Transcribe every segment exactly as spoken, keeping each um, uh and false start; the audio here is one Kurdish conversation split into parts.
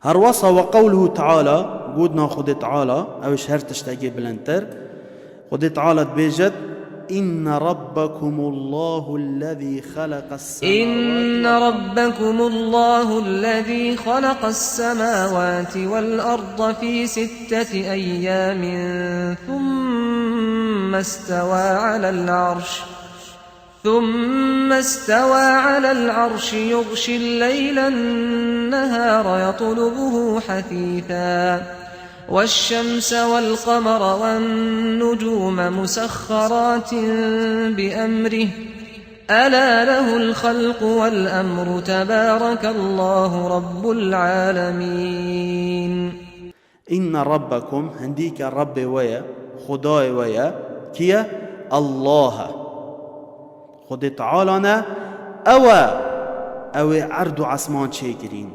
Her wesa we qewluhu teala, gotina Xwedê Teala, ew ji her tiştekê bilindtir. Xwedê Teala dibêjit, إن ربكم الله الذي خلق السماوات إن ربكم الله الذي خلق السماوات والأرض في ستة أيام ثم استوى على العرش ثم استوى على العرش يغشي الليل النهار يطلبه حثيثا والشمس والقمر والنجوم مسخرات بأمره ألا له الخلق والأمر تبارك الله رب العالمين. إن ربكم, hindî ke Rebbê we ye, Xwedayê we ye, kî ye? Allah e. Xwedê Teala ne, ew e, ew ê erd û esman çêkirîn.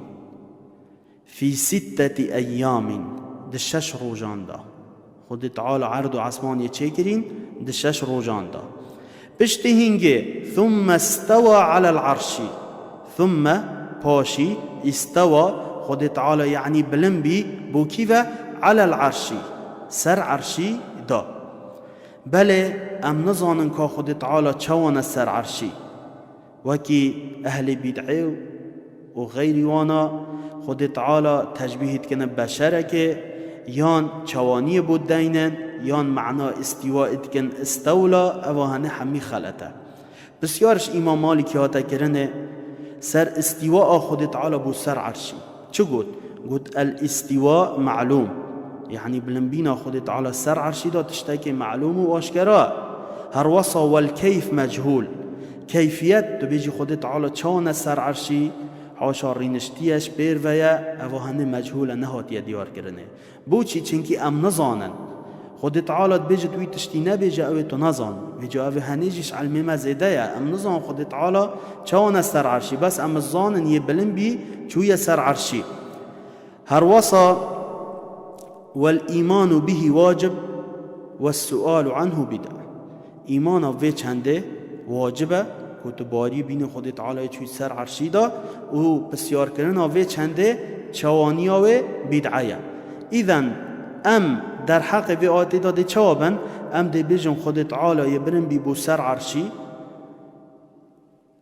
في ستة أيام, di şeş rojan de. Xwedê Teala erd û esman yê çêkirîn di şeş rojan de. Piştî hingê, ثم استوى على العرش. ثم, paşî, استوى, Xwedê Teala, yanî bilind bî, bo kî ve? على العرش, ser erşî de. Belê, em nizanin ka Xwedê Teala çawa ne ser erşî. Wekî ehlê bîd'ê û xeyrî wana, Xwedê Teala teşbîh dikine beşerekê, yan çawaniyê bo deynin, yan mena îstîwa dikin istewla, eva hene hemî xelet e. Pisyar ji Îmam Malîkî hate kirinê, ser îstîwa a Xwedê Teala bo ser erşî. Çi got? Got, الاستواء معلوم. Yanî bilimbîna Xwedê Teala ser erşî de tiştekê melûm û aşkera. Her wesa والكيف مجهول. Keyfiyet, tu bêjî Xwedê Teala çawa ne ser erşî, haşa rîniştiye ji pêr ve ye, eva hene mechûl e, nehatiye diyar kirinê. Boçî? Çinkî em nizanin. Xwedê Teala dibêje tu wî tiştî nebêje, ew ê tu nezan. Vêca ev ê henê jî ji ilmê me zêde ye. Em nizanin Xwedê Teala çawa ne ser erşî. Bes em zanin yê bilind bî çûye ser erşî. Her wesa والإيمان به واجب والسؤال عنه بدعة. Îmana vê çendê wacib e, ku tu barî bînî Xwedê Teala yê çûyî ser erşî de û pisyarkirina vê çendê çawaniya wê bîd'e ye. Îzen em derheqê vê ayetê de dê çawa bin? Em dê bêjin Xwedê Teala yê bilind bî bo ser erşî.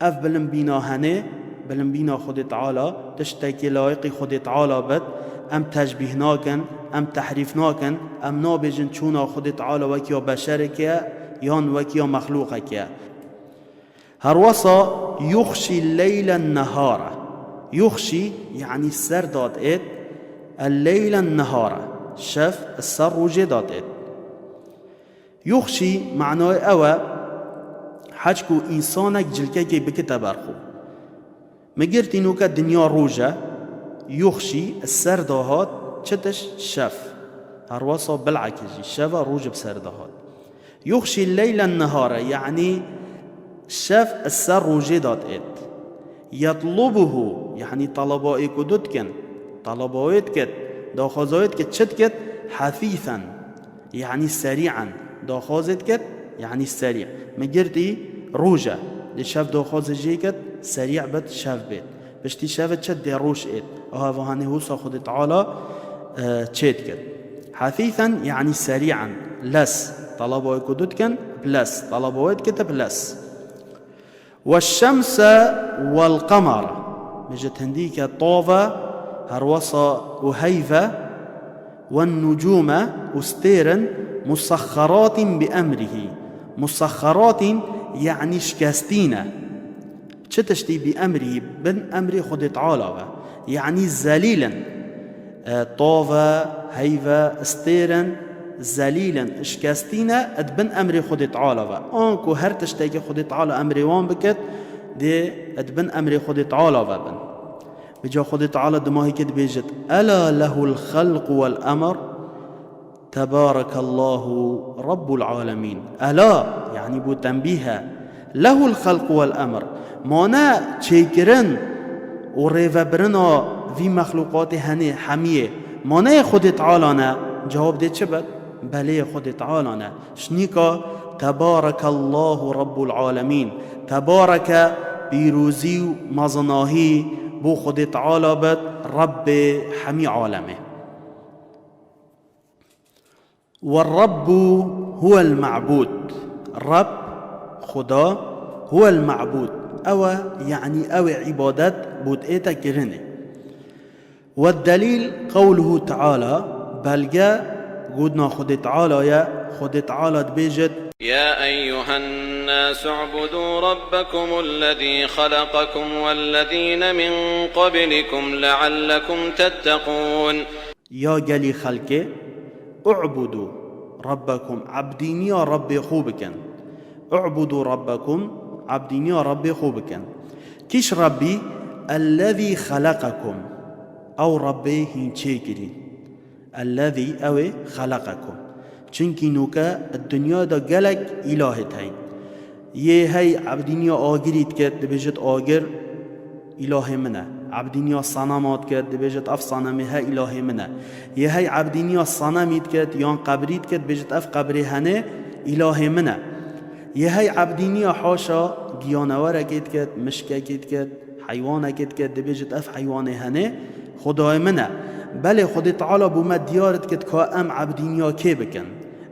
Ev bilimbîna henê, bilimbîna Xwedê Teala, tiştekî layiqî Xwedê Teala bit, em teşbîh nakin, em tehrîf nakin, em nabêjin çûna Xwedê Teala wek ya beşerekê ye, yan wek ya mexlûqekê ye. Her wesa يغشي الليل النهار. يغشي, yanî ser dadêt, الليل النهار, şev ser rojê dadêt. يغشي manayê ew e, heç ku însanek cilkekê bikite ber xwe. Min girtî nûke dinya roj e, يغشي ser dahat, çi tişt? Şev. Her wesa bil'ekis jî, şev e, roj bi ser dahat. يغشي الليل النهار, yanî şev ser rojê dadêt. يطلبه, yanî teleba êk û du dikin. Teleba wê dikit, daxwaza wê dikit, çi dikit? حثيثا. Yanî serî'en. Daxwazê dikit, yanî serî'. Min girtî roj e. Dê şev daxwazê jê kit, serî' bit, şev bêt. Piştî şev çi dê roj êt. Aha, ev hanê wisa Xwedê Teala, e, çê dikit. حثيثا, yanî serî'en. Lez. Telaba wê ku du dikin, bi lez. Telaba wê dikit, bi lez. والشمس والقمر. Mijit hindî ke tav e, her wesa û heyv e, والنجوم û stêr in, مسخرات بأمره. مسخرات, yanî şikestî ne. Çi tiştî? بأمره, bin emrê Xwedê Teala ve. Yanî zelîl in. E, tav e, heyv e, stêr in, zelîl in, şikestî ne, di bin emrê Xwedê Teala ve. Anku her tiştekî Xwedê Teala emrê wan bikit, dê di bin emrê Xwedê Teala ve bin. Vêca Xwedê Teala di mahîkê dibêjit, ألا له الخلق والأمر تبارك الله رب العالمين. Ela, yanî bo tenbîh e. Lehul xelqu wel emr. Ma ne çêkirin û rêvebirina vî mexlûqatê henê hemiyê, ma ne yê Xwedê Teala ne? Cewab dê çi be? Belê, yê Xwedê Teala ne. Şinîka Tebarekallahu Rabbul Alemîn. Tebareke, pîrozî û mezinahî Bo Xwedê Teala bit Rebbê hemî alemê. والرب هو المعبود. Reb, Xuda, هو المعبود. Ew e, yanî ew ê îbadet bo te ête kirinê. والدليل قوله تعالى, belge, gotina Xwedê Teala ye, Xwedê Teala dibêjit, يا أيها الناس اعبدوا ربكم الذي خلقكم والذين من قبلكم لعلكم تتقون. Ya gelî xelkê, اعبدوا ربكم, ebdîniya Rebbê xwe bikin. اعبدوا ربكم, ebdîniya Rebbê xwe bikin. Kîş Rebbî? الذي خلقكم, ew Rebbê hîn çêkirî. الذي, ew ê, خلقكم. Çimkî nûke di dinyayê de gelek îlahê heyîn. Yê hey ebdîniya agirî dikit, dibêjit agir îlahê min e. Ebdîniya senema dikit, dibêjit ev senemê he îlahê min e. Yê hey ebdîniya senemî dikit, yan qebrî dikit, dibêjit ev qebrê henê îlahê min e. Yê hey ebdîniya haşa giyanewerekê dikit, mişkekê dikit, heywanekê dikit, dibêjit ev heywanê henê Xwedayê min e. Belê Xwedê Teala bo me diyar dikit ka em ebdîniya kê bikin.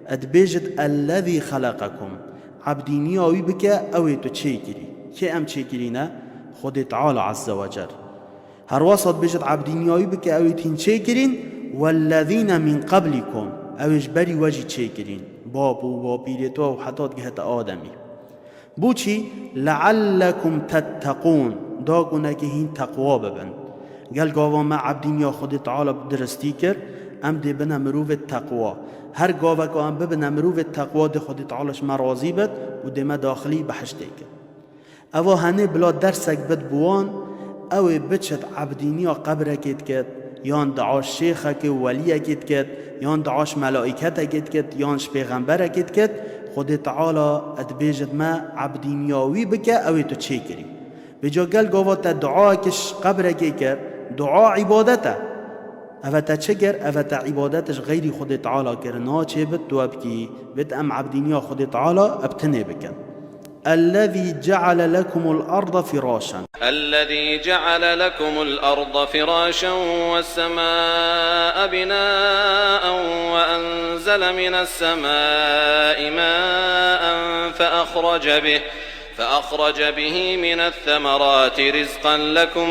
Dibêjit الذي خلقكم. Ebdîniya wî bike, ew ê tu çêkirî. Kê em çêkirî ne? Xwedê Teala Azze ve Cel. Her wesa dibêjit ebdîniya wî bike, ew ê hîn çêkirîn, والذين من قبلكم, ew ê ji berî we jî çêkirîn. Bab û bapîrê te û heta digihete Ademî. Bo çî? لعلكم تتقون, da ku nekê hîn teqwa bibin. Gel gava me ebdîniya Xwedê Teala bi diristî kir, em dê bine mirovê teqwa. Her gaveka em bibine mirovê teqwa dê Xwedê Teala ji me razî bit û dê me daxilî behiştê kir. Eva henê bila dersek bit bi wan, ew ê biçit ebdîniya qebrekê dikit, yan dua ji şêxekê û weliyekê dikit, yan dua ji melaîketekê dikit, yan ji pêxemberekê dikit, Xwedê Teala dibêjit me ebdîniya wî bike, ew ê tu çêkirî. Vêca gel gava te duayek ji qebrekê kir, dua îbadet e. Eve te çi kir? Eve te îbadet ji xeyrî Xwedê Teala kir, naçê bit tu we bikî, bit em ebdîniya Xwedê Teala bi tinê bikin. الذي جعل لكم الأرض فراشا. الذي جعل لكم الأرض فراشا والسماء بناء وأنزل من السماء ماء فأخرج به، فأخرج به من الثمرات رزقا لكم،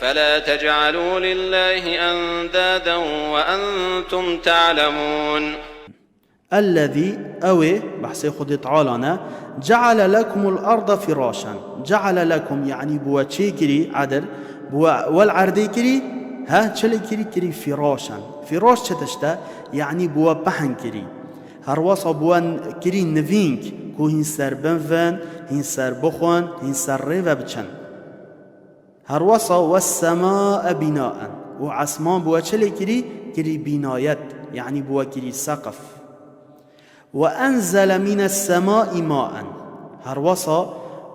فلا تجعلوا لله أندادا وأنتم تعلمون. الذي, ew ê, behsê Xwedê Teala ne, جعل لكم الأرض فراشا. جعل لكم, yanî bi we çêkirî, edil, bi we, we li erdê kirî, he, çi lê kirî, kirî فراشا. Firaş çi tişt e? Yanî bi we pehn kirî. Her wesa bi we n-, kirî nivîng, ku hîn ser bivin, hîn ser bixwin, hîn ser rê ve biçin. Her wesa والسماء بناء. Û esman bi we çi lê kirî? Kirî bînayet, yanî bi we kirî seqif. وأنزل من السماء ماء. Her wesa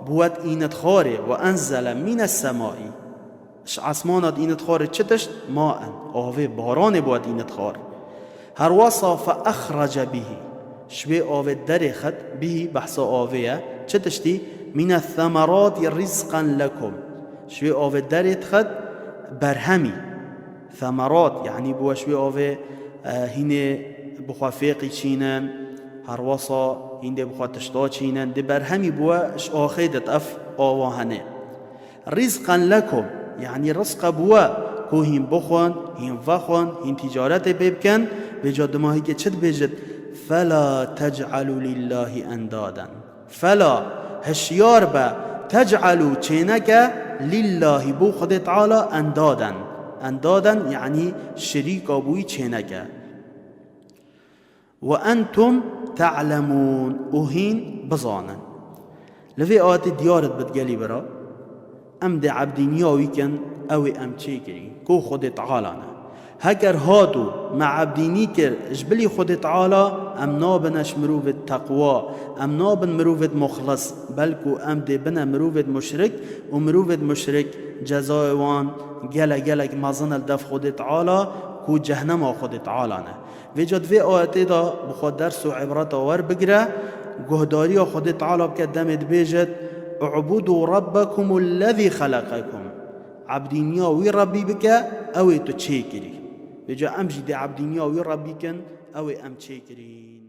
bi we înit xwarê, وأنزل من السماء. Ji esmana înit xwarê çi tişt? ماء. Avê, baranê bi we înit xwar. Her wesa فأخرج به. Ji wê avê derêxit, به behsa avê ye. Çi tiştî? من الثمرات رزقا لكم. Ji wê avê derêdixit berhemî. Semerat, yanî bi we ji wê avê, e, hînê bi xwe fêqî çînin, her wesa hîn dê bi xwe tişta çînin, dê berhemî bi we ji axê dit ev ava henê. رزقا لكم, yanî rizqe bi we, ku hîn bixwin, hîn vexwin, hîn tîcaretê pê bikin, vêca di mahîkê çi dibêjit? فلا تجعلوا لله أندادا. Fela, hişyar be, تجعلوا, çêneke, لله, bo Xwedê Teala, أندادا. أندادا, yanî şirîka bo wî çêneke. وأنتم تعلمون, û hîn bizanin. Li vê ayetê diyar dibit gelî bira, em dê ebdîniya wî kin, ew ê em çêkirî, ku Xwedê Teala ne. Heger hat û me ebdînî kir ji bilî Xwedê Teala, em nabine ji mirovêd teqwa, em nabin mirovêd muxlis, belku em dê bine mirovêd muşrik û mirovêd muşrik cezayê wan gelek gelek mezin e li dev Xwedê Teala, ku cehnema Xwedê Teala ne. Vêca di vê ayetê de bi xwe ders û îbreta werbigire, guhdariya Xwedê Teala bike demê dibêjit, اعبدوا ربكم الذي خلقكم. Ebdîniya wî Rebbî bike, ew ê tu çêkirî. Vêca em jî dê ebdîniya wî Rebbî kin, ew ê em çêkirî.